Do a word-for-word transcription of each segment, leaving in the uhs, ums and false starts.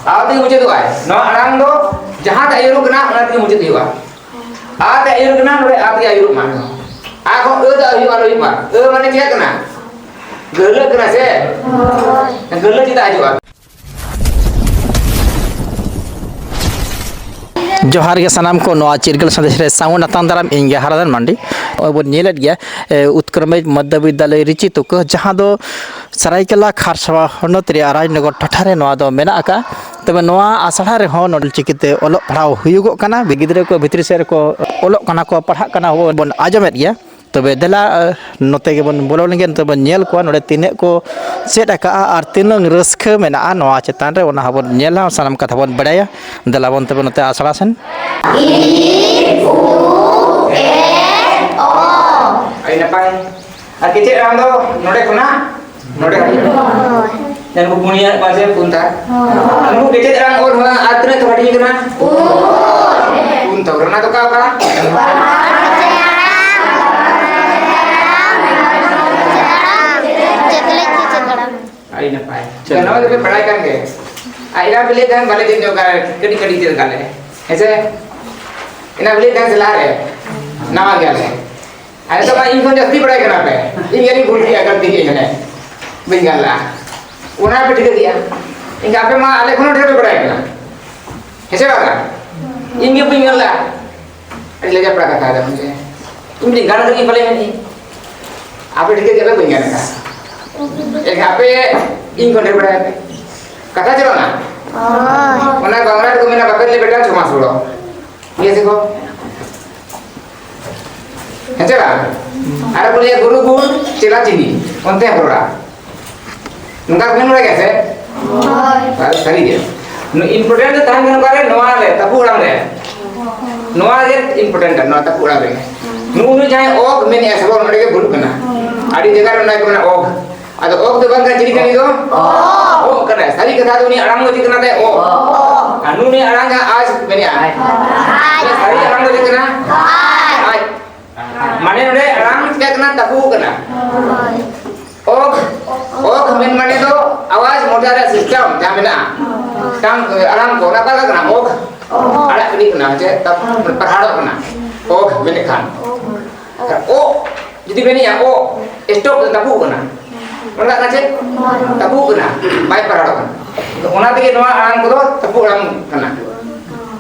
ᱟ ᱛᱮᱜᱮ ᱢᱩᱪᱟᱹᱫᱚᱜᱼᱟᱭ᱾ ᱱᱚᱣᱟ ᱟᱲᱟᱝ ᱫᱚ ᱡᱟᱦᱟᱸ ᱛᱮ ᱟᱹᱭᱩᱨᱚᱜ ᱠᱟᱱᱟ, ᱚᱱᱟ ᱛᱮᱜᱮ ᱢᱩᱪᱟᱹᱫ ᱦᱩᱭᱩᱜᱼᱟ᱾ ᱟ ᱛᱮ ᱟᱹᱭᱩᱨᱚᱜ ᱠᱟᱱᱟ, ᱱᱚᱰᱮ ᱟ ᱛᱮᱜᱮ ᱟᱹᱭᱩᱨᱚᱜ ᱢᱟ᱾ ᱟ ᱠᱷᱚᱱ ᱟᱹ ᱫᱚ ᱦᱩᱭᱩᱜᱼᱟ, ᱟᱞᱚ ᱦᱩᱭᱩᱜ ᱢᱟ᱾ ᱟᱹ ᱢᱟᱱᱮ ᱪᱮᱫ ᱠᱟᱱᱟ? ᱜᱟᱹᱦᱞᱟᱹᱜ ᱠᱟᱱᱟ ᱥᱮ? ᱜᱟᱹᱦᱞᱟᱹ ᱪᱮᱫᱟᱜ ᱦᱤᱡᱩᱜᱼᱟ? ᱡᱚᱦᱟᱨ ᱜᱮ ᱥᱟᱱᱟᱢ ᱠᱚ, ᱱᱚᱣᱟ ᱪᱤᱨᱜᱟᱹᱞ ᱥᱟᱸᱫᱮᱥ ᱨᱮ ᱥᱟᱹᱜᱩᱱ ᱟᱛᱟᱝ ᱫᱟᱨᱟᱢ᱾ ᱤᱧ ᱜᱮ ᱦᱟᱨᱟᱫᱟᱱ ᱢᱟᱱᱰᱤ᱾ ᱱᱚᱜᱼᱚᱭ ᱵᱚᱱ ᱧᱮᱞᱮᱫ ᱜᱮᱭᱟ, ᱮ, ᱩᱛᱠᱚᱨ ᱢᱟᱫᱽᱫᱷᱚᱢᱤᱠ ᱵᱤᱫᱽᱫᱟᱞᱚᱭ ᱨᱤᱪᱤ ᱛᱩᱠᱟᱹ, ᱡᱟᱦᱟᱸ ᱫᱚ ᱥᱟᱨᱟᱭᱠᱮᱞᱟ ᱠᱷᱟᱨᱥᱟᱣᱟ ᱦᱚᱱᱚᱛ ᱨᱮᱭᱟᱜ ᱨᱟᱡᱽᱱᱚᱜᱚᱨ ᱴᱚᱴᱷᱟ ᱨᱮ ᱱᱚᱣᱟ ᱫᱚ ᱢᱮᱱᱟᱜ ᱟᱠᱟᱫᱼᱟ᱾ ᱛᱚᱵᱮ ᱱᱚᱣᱟ ᱟᱥᱲᱟ ᱨᱮᱦᱚᱸ ᱱᱚᱰᱮ ᱪᱤᱠᱤᱛᱮ ᱚᱞᱚᱜ ᱯᱟᱲᱦᱟᱣ ᱦᱩᱭᱩᱜᱚᱜ ᱠᱟᱱᱟ, ᱜᱤᱫᱽᱨᱟᱹ ᱠᱚ ᱵᱷᱤᱛᱨᱤ ᱥᱮᱫ ᱨᱮᱠᱚ ᱚᱞᱚᱜ ᱠᱟᱱᱟ ᱠᱚ, ᱯᱟᱲᱦᱟᱜ ᱠᱟᱱᱟ ᱵᱚᱱ ᱟᱸᱡᱚᱢᱮᱫ ᱜᱮᱭᱟ᱾ ᱛᱚᱵᱮ ᱫᱮᱞᱟ, ᱮ, ᱱᱚᱛᱮ ᱜᱮᱵᱚᱱ ᱵᱚᱞᱚ ᱞᱮᱱᱜᱮ, ᱱᱚᱛᱮ ᱵᱚᱱ ᱧᱮᱞ ᱠᱚᱣᱟ ᱱᱚᱰᱮ ᱛᱤᱱᱟᱹᱜ ᱠᱚ ᱪᱮᱫ ᱟᱠᱟᱫᱼᱟ ᱟᱨ ᱛᱤᱱᱟᱹᱜ ᱨᱟᱹᱥᱠᱟᱹ ᱢᱮᱱᱟᱜᱼᱟ ᱱᱚᱣᱟ ᱪᱮᱛᱟᱱ ᱨᱮ, ᱚᱱᱟ ᱦᱚᱸᱵᱚᱱ ᱧᱮᱞᱟ, ᱥᱟᱱᱟᱢ ᱠᱟᱛᱷᱟ ᱵᱚᱱ ᱵᱟᱲᱟᱭᱟ᱾ ᱫᱮᱞᱟ ᱵᱚᱱ ᱛᱚᱵᱮ ᱱᱚᱛᱮ ᱟᱥᱲᱟ ᱥᱮᱱ᱾ ᱟᱹᱰᱤ ᱱᱟᱯᱟᱭ᱾ ᱟᱨ ᱠᱮᱪᱮᱫ ᱟᱲᱟᱝ ᱫᱚ ᱱᱚᱰᱮ ᱠᱷᱚᱱᱟᱜ ᱱᱚᱰᱮ ᱦᱟᱹᱵᱤᱡ᱾ ᱦᱳᱭ᱾ ᱱᱩᱠᱩ ᱯᱩᱱᱭᱟᱹ ᱯᱟᱸᱪᱮ ᱯᱩᱱ ᱛᱷᱟᱠ᱾ ᱦᱳᱭ᱾ ᱱᱩᱠᱩ ᱠᱮᱪᱮᱫ ᱟᱲᱟᱝ ᱚᱞ ᱦᱚᱸ ᱟᱨ ᱛᱤᱱᱟᱹᱜ ᱛᱷᱚᱠ ᱦᱟᱹᱴᱤᱧ ᱠᱟᱱᱟ? ᱯᱩᱱ᱾ ᱯᱩᱱ ᱛᱷᱚᱠ᱾ ᱚᱱᱟ ᱫᱚ ᱚᱠᱟ ᱚᱠᱟ? ᱪᱮᱫ ᱞᱮ ᱠᱮᱪᱮᱫ ᱟᱲᱟᱝ? ᱟᱹᱰᱤ ᱱᱟᱯᱟᱭ᱾ ᱪᱚᱞᱚ᱾ ᱱᱚᱣᱟ ᱫᱚᱯᱮ ᱵᱟᱲᱟᱭ ᱠᱟᱱ ᱜᱮ᱾ ᱟᱨ ᱮᱱᱟᱝ ᱯᱮ ᱞᱟᱹᱭᱮᱫ ᱛᱟᱦᱮᱸᱫ ᱵᱟᱞᱮ ᱪᱮᱫ ᱧᱚᱜ ᱠᱟᱜᱼᱟ, ᱠᱟᱹᱴᱤᱡ ᱠᱟᱹᱴᱤᱡ ᱪᱮᱫ ᱠᱟᱜ ᱞᱮ᱾ ᱦᱮᱸ ᱥᱮ? ᱮᱱᱟᱝ ᱯᱮ ᱞᱟᱹᱭᱮᱫ ᱛᱟᱦᱮᱸᱫ ᱥᱮ ᱞᱟᱦᱟ ᱨᱮ, ᱱᱟᱣᱟ ᱜᱮᱭᱟᱞᱮ᱾ ᱟᱨ ᱱᱤᱛᱚᱜ ᱢᱟ ᱤᱧ ᱠᱷᱚᱱ ᱡᱟᱹᱥᱛᱤ ᱵᱟᱲᱟᱭ ᱠᱟᱱᱟ ᱯᱮ᱾ ᱤᱧ ᱜᱮᱞᱤᱧ ᱵᱷᱩᱞ ᱠᱮᱜᱼᱟ, ᱜᱟᱹᱞᱛᱤ ᱠᱮᱜᱼᱟ ᱦᱟᱱᱮ᱾ ᱵᱟᱹᱧ ᱜᱟᱱ ᱞᱮᱜᱼᱟ᱾ ᱚᱱᱟ ᱯᱮ ᱴᱷᱤᱠᱟᱹ ᱠᱮᱜᱼᱟ᱾ ᱮᱱᱠᱷᱟᱱ ᱟᱯᱮ ᱢᱟ ᱟᱞᱮ ᱠᱷᱚᱱ ᱦᱚᱸ ᱰᱷᱮᱨ ᱯᱮ ᱵᱟᱲᱟᱭ ᱠᱟᱱᱟ᱾ ᱦᱮᱸ ᱥᱮ ᱵᱟᱝ? ᱤᱧ ᱜᱮ ᱵᱟᱹᱧ ᱜᱟᱱ ᱞᱮᱜᱼᱟ᱾ ᱟᱹᱰᱤ ᱞᱟᱡᱟᱣ ᱯᱟᱲᱟ ᱠᱟᱛᱷᱟ ᱫᱚ ᱢᱟᱱᱮ᱾ ᱤᱧ ᱫᱚᱧ ᱜᱟᱱ ᱠᱟᱜ ᱜᱤᱧ ᱯᱟᱞᱮ ᱢᱮᱱᱮᱫ᱾ ᱟᱯᱮ ᱴᱷᱤᱠᱟᱹ ᱠᱮᱫ ᱯᱮ ᱵᱟᱹᱧ ᱜᱟᱱ ᱠᱟᱜᱼᱟ᱾ ᱮᱱᱠᱷᱟᱱ ᱟᱯᱮ ᱤᱧ ᱠᱷᱚᱱ ᱰᱷᱮᱨ ᱵᱟᱲᱟᱭ ᱯᱮ᱾ ᱠᱟᱛᱷᱟ ᱪᱮ ᱵᱟᱝᱟ? ᱦᱳᱭ᱾ ᱚᱱᱟ ᱵᱟᱝᱞᱟ ᱨᱮᱠᱚ ᱢᱮᱱᱟ, ᱵᱟᱯᱮ ᱞᱟᱹᱭ ᱵᱮᱴᱟ ᱪᱷᱚ ᱢᱟᱥ ᱦᱚᱲ᱾ ᱤᱭᱟᱹ ᱥᱮ ᱠᱚ? ᱦᱮᱸ ᱪᱮ ᱵᱟᱝ? ᱟᱨ ᱠᱚ ᱞᱟᱹᱭᱟ, "ᱜᱩᱨᱩ ᱜᱩᱲ, ᱪᱮᱞᱟ ᱪᱤᱱᱤ", ᱚᱱᱛᱮ ᱦᱚᱲᱟ᱾ ᱱᱚᱝᱠᱟ ᱠᱚ ᱢᱮᱱ ᱵᱟᱲᱟᱭ ᱜᱮᱭᱟ ᱥᱮ? ᱦᱳᱭ᱾ ᱟᱨ ᱥᱟᱹᱨᱤ ᱜᱮ᱾ ᱱᱚᱣᱟ important ᱫᱚ ᱛᱟᱦᱮᱱ ᱠᱟᱱᱟ ᱚᱠᱟᱨᱮ? ᱱᱚᱣᱟ ᱨᱮ, ᱛᱟᱹᱯᱩ ᱟᱲᱟᱝ ᱨᱮ᱾ ᱱᱚᱣᱟ ᱜᱮ important ᱠᱟᱱᱟ, ᱱᱚᱣᱟ ᱛᱟᱹᱯᱩ ᱟᱲᱟᱝ ᱨᱮ᱾ ᱱᱩᱜᱼᱩ ᱱᱩᱭ ᱡᱟᱦᱟᱸᱭ ᱚᱜ ᱢᱮᱱᱮᱜᱼᱟ ᱥᱮ ᱵᱚᱱ, ᱚᱸᱰᱮ ᱜᱮ ᱵᱷᱩᱞ ᱠᱟᱱᱟ᱾ ᱟᱹᱰᱤ ᱡᱟᱭᱜᱟ ᱨᱮ ᱚᱱᱟ ᱜᱮ ᱢᱮᱱᱟᱜᱼᱟ, ᱚᱜ᱾ ᱟᱫᱚ ᱚᱜ ᱫᱚ ᱵᱟᱝ ᱠᱟᱱᱟ, ᱪᱤᱞᱤ ᱠᱟᱱᱟ ᱱᱩᱭ ᱫᱚ? ᱚᱜ᱾ ᱚᱜ ᱠᱟᱱᱟᱭ᱾ ᱥᱟᱹᱨᱤ ᱠᱟᱛᱷᱟ ᱫᱚ ᱩᱱᱤ ᱟᱲᱟᱝ ᱫᱚ ᱪᱮᱫ ᱠᱟᱱᱟ ᱛᱟᱭ? ᱚᱜ᱾ ᱚᱜ᱾ ᱟᱨ ᱱᱩᱭ ᱟᱲᱟᱝ ᱡᱟᱦᱟᱸ ᱟᱡ ᱢᱮᱱᱮᱜᱼᱟ, ᱟᱡ᱾ ᱥᱟᱹᱨᱤ ᱟᱲᱟᱝ ᱫᱚ ᱪᱮᱫ ᱠᱟᱱᱟ? ᱟᱡ᱾ ᱟᱡ᱾ ᱢᱟᱱᱮ ᱱᱚᱰᱮ ᱟᱲᱟᱝ ᱪᱤᱠᱟᱹᱜ ᱠᱟᱱᱟ? ᱛᱟᱹᱯᱩ ᱠᱟᱱᱟ᱾ ᱦᱳᱭ᱾ ᱚᱜ, ᱚᱜ ᱢᱮᱱ ᱢᱟᱱᱮ ᱫᱚ ᱟᱣᱟᱡ ᱢᱚᱴᱟ ᱨᱮᱭᱟᱜ system ᱡᱟᱦᱟᱸ ᱢᱮᱱᱟᱜᱼᱟ᱾ ᱢᱤᱫᱴᱟᱝ ᱟᱲᱟᱝ ᱠᱚ ᱚᱱᱟ ᱚᱠᱟ ᱞᱮᱠᱟ ᱠᱟᱱᱟ? ᱚᱜ᱾ ᱟᱲᱟᱜ ᱜᱤᱰᱤᱜ ᱠᱟᱱᱟ, ᱪᱮ ᱯᱟᱲᱦᱟᱲᱚᱜ ᱠᱟᱱᱟ᱾ ᱚᱜ ᱢᱮᱱᱮᱫ ᱠᱷᱟᱱ, ᱟᱨ ᱚ ᱡᱩᱫᱤ ᱢᱮᱱᱮᱜᱼᱟ ᱚ, ᱥᱴᱚᱯ ᱛᱟᱹᱯᱩᱜ ᱠᱟᱱᱟ᱾ ᱚᱱᱟ ᱠᱟᱱᱟ ᱪᱮᱫ? ᱛᱟᱹᱯᱩᱜ ᱠᱟᱱᱟ, ᱵᱟᱭ ᱯᱟᱲᱦᱟᱲᱚᱜ ᱠᱟᱱᱟ᱾ ᱟᱫᱚ ᱚᱱᱟ ᱛᱮᱜᱮ ᱱᱚᱣᱟ ᱟᱲᱟᱝ ᱠᱚᱫᱚ ᱛᱟᱹᱯᱩᱜ ᱟᱲᱟᱝ ᱠᱟᱱᱟ᱾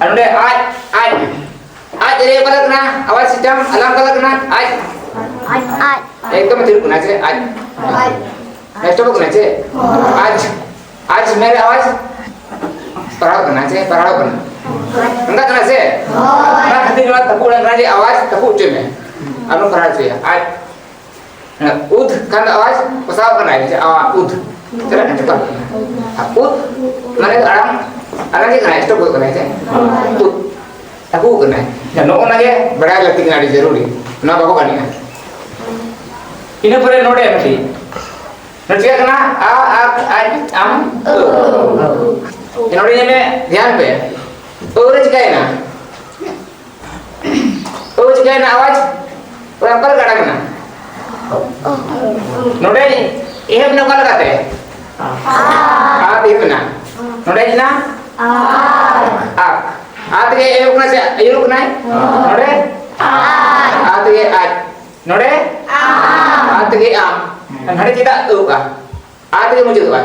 ᱟᱨ ᱱᱚᱰᱮ ᱟᱡ, ᱟᱡ, ᱟᱡ ᱨᱮ ᱚᱠᱟ ᱞᱮᱠᱟ ᱠᱟᱱᱟ? ᱟᱣᱟᱡ ᱥᱤᱥᱴᱮᱢ ᱟᱞᱟᱝ ᱚᱠᱟ ᱞᱮᱠᱟ ᱠᱟᱱᱟ? ᱟᱡ᱾ ᱟᱡ, ᱟᱡ᱾ ᱮᱠᱫᱚᱢ ᱛᱷᱤᱨ ᱠᱟᱱᱟ ᱪᱮ? ᱟᱡ᱾ ᱟᱡ᱾ ᱱᱮᱥᱴᱚᱯ ᱠᱟᱱᱟ ᱪᱮ? ᱟᱡ᱾ ᱟᱡ ᱢᱮᱨᱮ ᱟᱣᱟᱡ ᱯᱟᱲᱦᱟᱣ ᱠᱟᱱᱟ ᱪᱮ? ᱯᱟᱲᱦᱟᱣ ᱠᱟᱱᱟ᱾ ᱚᱱᱠᱟ ᱠᱟᱱᱟ ᱥᱮ? ᱚᱱᱟ ᱠᱷᱟᱹᱛᱤᱨ ᱱᱚᱣᱟ ᱛᱟᱹᱯᱩᱜ ᱞᱮᱱᱠᱷᱟᱱ ᱡᱮ ᱟᱣᱟᱡ ᱛᱟᱹᱯᱩᱜ ᱦᱚᱪᱚᱭ ᱢᱮ᱾ ᱟᱞᱚᱢ ᱯᱟᱲᱦᱟᱣ ᱦᱚᱪᱚᱭᱟ᱾ ᱟᱡ᱾ ᱩᱫ ᱠᱷᱟᱱ ᱫᱚ ᱟᱣᱟᱡ ᱯᱚᱥᱟᱣ ᱠᱟᱱᱟᱭ, ᱡᱮ ᱟᱣᱟ ᱩᱫ᱾ ᱪᱟᱞᱟᱜ ᱠᱟᱱᱟ, ᱪᱟᱞᱟᱜ ᱠᱟᱱᱟ᱾ ᱟᱨ ᱩᱫ ᱢᱟᱱᱮ ᱟᱲᱟᱝ, ᱟᱲᱟᱝ ᱪᱮᱫ ᱠᱟᱱᱟ? ᱥᱴᱚᱯ ᱜᱚᱫ ᱠᱟᱱᱟᱭ ᱥᱮ? ᱩᱫ᱾ ᱛᱟᱹᱯᱩᱜ ᱠᱟᱱᱟᱭ᱾ ᱱᱚᱜᱼᱚ ᱱᱟ ᱜᱮ ᱵᱟᱲᱟᱭ ᱞᱟᱹᱠᱛᱤ ᱠᱟᱱᱟ, ᱟᱹᱰᱤ ᱡᱟᱹᱨᱩᱨᱤ᱾ ᱱᱚᱣᱟ ᱵᱟᱠᱚ ᱜᱟᱱᱮᱜᱼᱟ᱾ ᱤᱱᱟᱹ ᱯᱚᱨᱮ ᱱᱚᱰᱮ ᱢᱤᱫᱴᱤᱡ᱾ ᱱᱚᱰᱮ ᱪᱮᱫ ᱠᱟᱱᱟ? ᱟ, ᱟ, ᱟᱡ, ᱟᱢ, ᱟᱹ᱾ ᱱᱚᱰᱮ ᱧᱮᱞ ᱢᱮ, ᱫᱷᱮᱭᱟᱱ ᱯᱮ᱾ ᱟᱹ ᱨᱮ ᱪᱤᱠᱟᱹᱭᱮᱱᱟ? ᱟᱹ ᱪᱤᱠᱟᱹᱭᱮᱱᱟ ᱟᱣᱟᱡ? ᱚᱱᱟ ᱚᱠᱟ ᱞᱮᱠᱟ ᱟᱲᱟᱝ ᱮᱱᱟ? ᱱᱚᱰᱮ ᱮᱦᱚᱵ ᱮᱱᱟ ᱚᱠᱟ ᱞᱮᱠᱟᱛᱮ? ᱟ ᱛᱮ ᱮᱦᱚᱵ ᱮᱱᱟ᱾ ᱱᱚᱰᱮ ᱦᱮᱡ ᱮᱱᱟ? ᱟ᱾ ᱟ ᱛᱮᱜᱮ ᱮᱦᱚᱵ ᱠᱟᱱᱟ ᱥᱮ ᱟᱹᱭᱩᱨᱚᱜ ᱠᱟᱱᱟᱭ? ᱱᱚᱰᱮ? ᱟ ᱛᱮᱜᱮ ᱟᱡ᱾ ᱱᱚᱰᱮ? ᱟ ᱛᱮᱜᱮ ᱟᱢ᱾ ᱱᱚᱰᱮ ᱪᱮᱫᱟᱜ ᱟᱹᱣᱜᱼᱟ? ᱟ ᱛᱮᱜᱮ ᱢᱩᱪᱟᱹᱫᱚᱜᱼᱟ᱾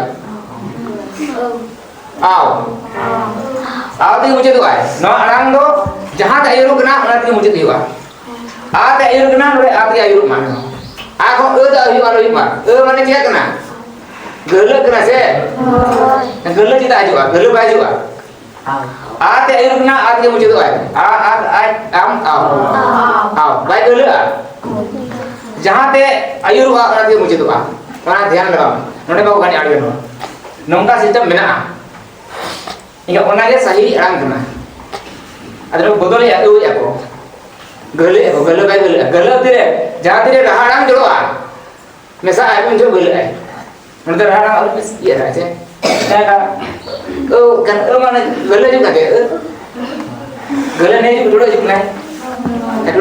ᱟᱣ᱾ ᱟᱣ ᱛᱮᱜᱮ ᱢᱩᱪᱟᱹᱫᱚᱜᱼᱟᱭ᱾ ᱱᱚᱣᱟ ᱟᱲᱟᱝ ᱫᱚ ᱡᱟᱦᱟᱸ ᱛᱮ ᱟᱹᱭᱩᱨᱚᱜ ᱠᱟᱱᱟ, ᱚᱱᱟ ᱛᱮᱜᱮ ᱢᱩᱪᱟᱹᱫ ᱦᱩᱭᱩᱜᱼᱟ᱾ ᱟ ᱛᱮ ᱟᱹᱭᱩᱨᱚᱜ ᱠᱟᱱᱟ, ᱱᱚᱰᱮ ᱟ ᱛᱮᱜᱮ ᱟᱹᱭᱩᱨᱚᱜ ᱢᱟ᱾ ᱟ ᱠᱷᱚᱱ ᱟᱹ ᱫᱚ ᱦᱩᱭᱩᱜᱼᱟ, ᱟᱞᱚ ᱦᱩᱭᱩᱜ ᱢᱟ᱾ ᱟᱹ ᱢᱟᱱᱮ ᱪᱮᱫ ᱠᱟᱱᱟ? ᱜᱟᱹᱦᱞᱟᱹᱜ ᱠᱟᱱᱟ ᱥᱮ? ᱜᱟᱹᱦᱞᱟᱹ ᱪᱮᱫᱟᱜ ᱦᱤᱡᱩᱜᱼᱟ? ᱜᱟᱹᱦᱞᱟᱹ ᱵᱟᱭ ᱦᱤᱡᱩᱜᱼᱟ᱾ ᱟ ᱛᱮ ᱟᱹᱭᱩᱨᱚᱜ ᱠᱟᱱᱟ, ᱟ ᱛᱮᱜᱮ ᱢᱩᱪᱟᱹᱫᱚᱜᱼᱟᱭ᱾ ᱟ, ᱟ, ᱟᱡ, ᱟᱢ, ᱟᱣ᱾ ᱟᱣ᱾ ᱵᱟᱭ ᱜᱟᱹᱦᱞᱟᱹᱜᱼᱟ᱾ ᱡᱟᱦᱟᱸ ᱛᱮ ᱟᱹᱭᱩᱨᱚᱜᱼᱟ, ᱚᱱᱟ ᱛᱮᱜᱮ ᱢᱩᱪᱟᱹᱫᱚᱜᱼᱟ᱾ ᱚᱱᱟ ᱫᱷᱮᱭᱟᱱ ᱞᱟᱜᱟᱣ ᱢᱮ᱾ ᱱᱚᱰᱮ ᱵᱟᱠᱚ ᱜᱟᱱᱮᱜᱼᱟ ᱟᱹᱰᱤ ᱜᱟᱱ ᱦᱚᱲ᱾ ᱱᱚᱝᱠᱟ ᱥᱤᱥᱴᱮᱢ ᱢᱮᱱᱟᱜᱼᱟ᱾ ᱮᱱᱠᱷᱟᱱ ᱚᱱᱟᱜᱮ ᱥᱟᱹᱦᱤ ᱟᱲᱟᱝ ᱠᱟᱱᱟ᱾ ᱟᱫᱚ ᱵᱚᱫᱚᱞᱮᱜᱼᱟ, ᱟᱹᱣᱮᱜᱼᱟ ᱠᱚ᱾ ᱜᱟᱹᱦᱞᱟᱹᱜᱼᱟ ᱠᱚ, ᱜᱟᱹᱦᱞᱟᱹ ᱵᱟᱭ ᱜᱟᱹᱦᱞᱟᱹᱜᱼᱟ᱾ ᱜᱟᱹᱦᱞᱟᱹ ᱛᱤᱨᱮ, ᱡᱟᱦᱟᱸ ᱛᱤᱨᱮ ᱨᱟᱦᱟ ᱟᱲᱟᱝ ᱡᱚᱲᱚᱜᱼᱟ, ᱢᱮᱥᱟᱜᱼᱟᱭ, ᱩᱱ ᱡᱚᱦᱚᱜ ᱜᱟᱹᱦᱞᱟᱹᱜᱼᱟᱭ᱾ ᱚᱱᱟ ᱫᱚ ᱨᱟᱦᱟ ᱟᱲᱟᱝ ᱟᱹᱣᱨᱤ ᱤᱭᱟᱹᱜᱼᱟ ᱪᱮ? ᱡᱟᱦᱟᱸ ᱞᱮᱠᱟ, ᱟᱹᱣ, ᱠᱟᱱ, ᱟᱹᱣ ᱢᱟᱱᱮ ᱜᱟᱹᱦᱞᱟᱹ ᱦᱤᱡᱩᱜ ᱠᱟᱱ ᱛᱟᱭᱟ, ᱟᱹᱣ᱾ ᱜᱟᱹᱦᱞᱟᱹ ᱱᱮ ᱦᱤᱡᱩᱜ, ᱡᱚᱲᱚ ᱦᱤᱡᱩᱜ ᱠᱟᱱᱟᱭ᱾ ᱮᱴᱩ